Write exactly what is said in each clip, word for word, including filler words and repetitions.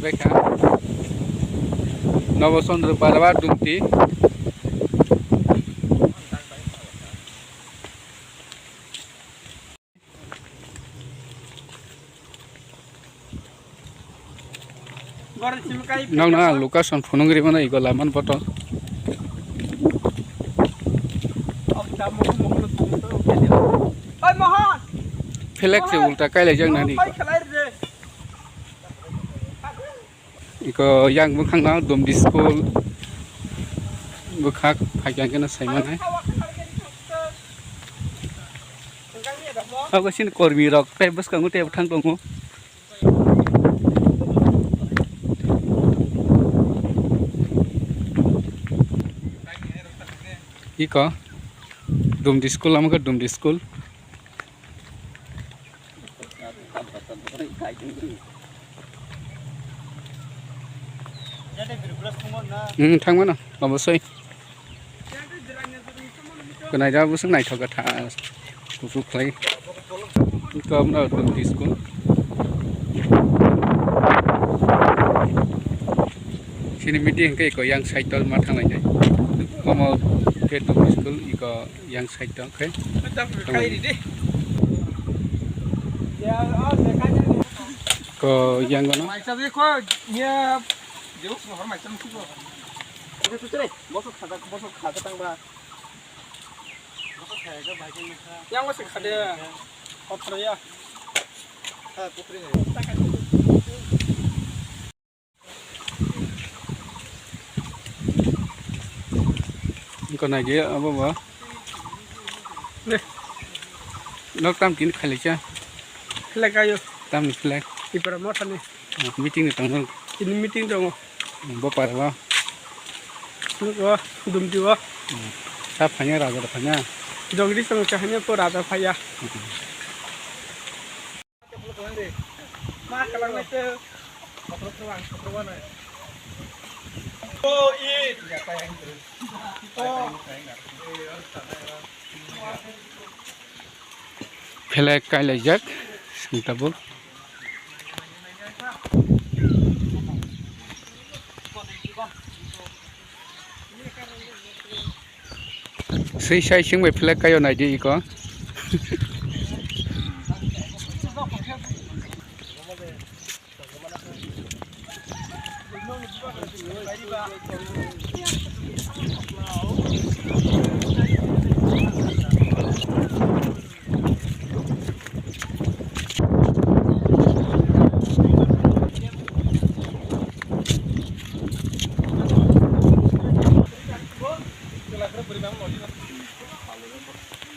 Rekha. Nobo Chandra Parbat Dumti. Nokno ang location phunuk rimano ego laman poto. Oi, Mohan! Flag se ulta kailai jak nani. Iko yang bwkhakno Dumdi school bwkhak phaikha khe no saimanai. Abo sini kormi rok tei bwskango tei thang tongo. Iko Dumdi school, lama khe Dumdi school. Hmm, thangmano, obosoi. Kwnai da bwswk naithok kha tha, kuchuk khlai. Iko abno Dumdi school. Sini meeting hwnkhe iko yang side o ma thanglainai. Omo khe Dumdi school, iko yang side o khe. Ko yang gono. Yang masih khade. Kotor ya. Wngkha naidi abo bo. Nok tam kini khailai cha. Khlai kayo. Tamni khlai. Ipara mothani. Meeting ni tongo. Chini meeting tongo. Bo para ba. Nugo Dumti o. Sa phanya raja phanya. Jogdi song chahanya po raja phaya. Flag kailaijak song tabuk. Swi sai sing bai flag kaio naidi iko.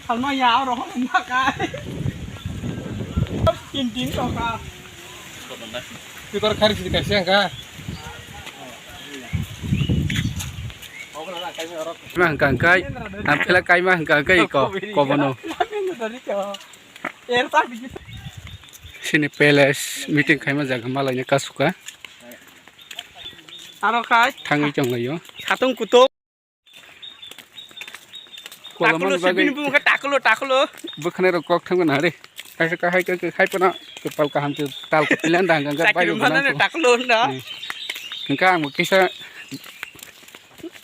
Salma ya oro hon ma kai. Tin tin to ka. Tikor khari sidi kaisa ka. Ma hwnkha hwnkhe, ang phela kaima hwnkha hwnkhe iko, kobono. Sini palace meeting khaima jaga malaina kasuka. Aro khai. Thangwi tonglaio. Satung kutuk. Kolomani takulo bagwi sibini bumung khe takulo, takulo. Bwkhanai rok kok thangwi nahari. Kaisa kahai khe, khe khai phano kwpal kaham khe tal khe pilan dang gang Chakri bai manane rok takulo hwnna. Hmm. Hwnkhe ang bo kisa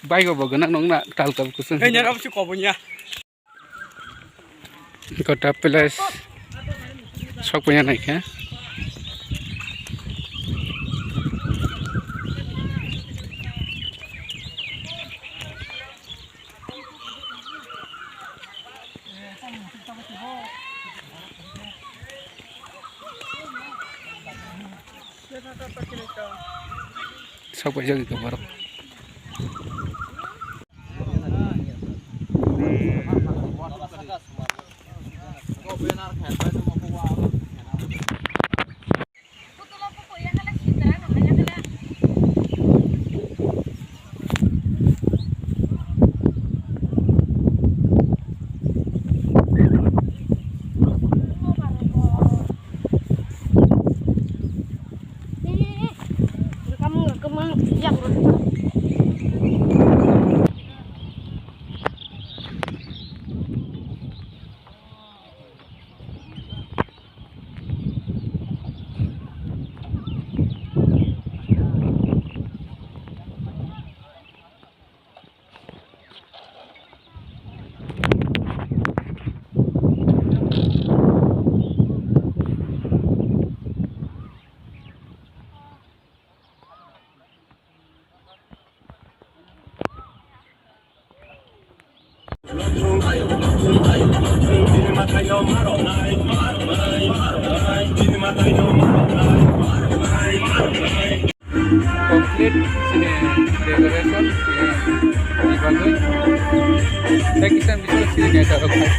baigo bo gwnang nongna tal khe kusung. Hanya rok si kobonya. Kota place sok punya naikhe. Sok paijak iko borok. Complete sini decoration sini dibagwi. Tei kisa bisingo sini naithotok khai.